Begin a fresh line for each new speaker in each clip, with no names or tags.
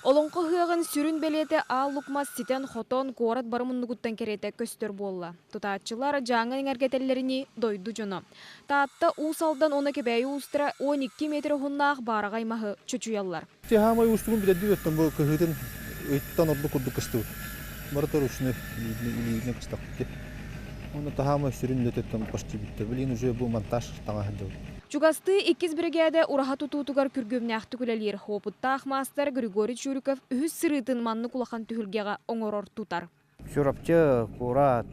Олоҥхо ыһыаҕын сүрүн бэлиэтэ Аал Лук Мас ситэн-хотон, куорат бары муннугуттан кэриэтэ көстөр буолла. Тутааччылар Дьааҥы эҥэргэтэллэринии дойду дьоно. Таатта, Уус Алдан уонна Кэбээйи уустара 12 миэтэрэ уһуннаах баараҕай маһы чочуйаллар.
Саамай уустугун бүтэрдии өттөн бу кыһыытын ыйыттан ордук курдук кыстыбыт. Барыта ручной илиинэн кыстахпыт. Уонна таһаамай сүрүн үлэтиттэн почти бүттэ. Билигин уже бу монтаж таҥа сылдьабыт.
Чугастыы иккис биригээдэ ураһа тутуутугар күргүөмнээхтик үлэлиир. Уопуттаах маастар Григорий Чуриков үһүс сырыытын маннык улахан түһүлгэҕэ оҥорор тутар.
Чурапчы куорат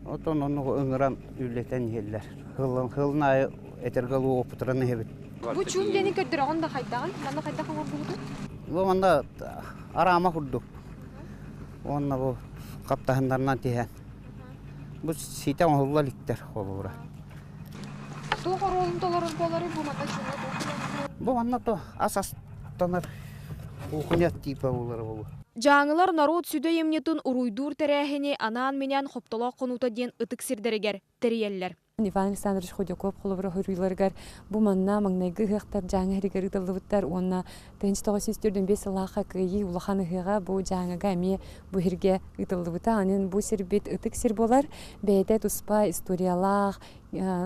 отон оннук ыҥыран үлэтэн иһэллэр. Хылын аайы этэргэ опытыран иһэбит.
Бу чуум диэни көрдөрөҕүн да хайдаҕын? Манна хайдах оҥорбутун?
Бу манна араама курдук. Уонна бу хаптаһыннарынан тиһэн. Бу ситэ оҥоһулла иликтэр холобура.
Туох оруолун толорор буоларый бу манна чуума туох
Бу манна то ас астанар кухня типа буолара буолуо.
Дьааҥылар норуот сүдү айымньытын уруйдуур тэрээһини анаан-минээн Хоптолоох хонуута диэн ытык сирдэригэр тэрийэллэр.
Иван Александрович Худяков холобура хоруйларыгар бу манна маҥнайгы ыһыахтар Дьааҥы иһигэр ыытыллыбыттар уонна 1945 сыллаахха Кыайыы улахан ыһыаҕа бу Дьааҥыга эмиэ бу сиргэ ыытыллыбыта. Онон бу сирбит ытык сир буолар. Бэйэтэ туспа историялаах,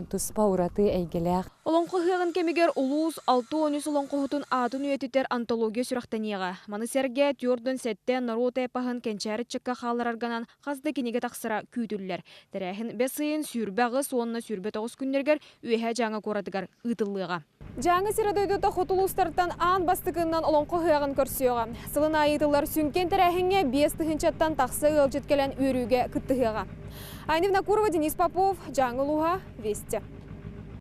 туспа ураты эйгэлээх.
Олоҥхо ыһыаҕын кэмигэр улуус 63 олоҥхоһутун аатын үйэтитэр антология сүрэхтэниэҕэ. Маны сэргэ 47 норуот эпоһын кэнчээри ыччакка хаалларарганан хас да кинигэ тахсара күүтүллэр. Тэрээһин бэс ыйын 28 уонна 29 күннэригэр Үөһээ Дьааҥы куоратыгар ыытыллыаҕа. Дьааҥы сирэ-дойдута хоту улуустартан аан бастакыннан Олоҥхо ыһыаҕын көрсүөҕэ. Сылын аайы ыытыллар сүҥкэн тэрээһиҥҥэ 5 тыһыынчаттан тахса ыалдьыт кэлэн үөрүүгэ кыттыһыаҕа. Айна Винокурова, Денис Попов, Дьааҥы улууһа, Вести.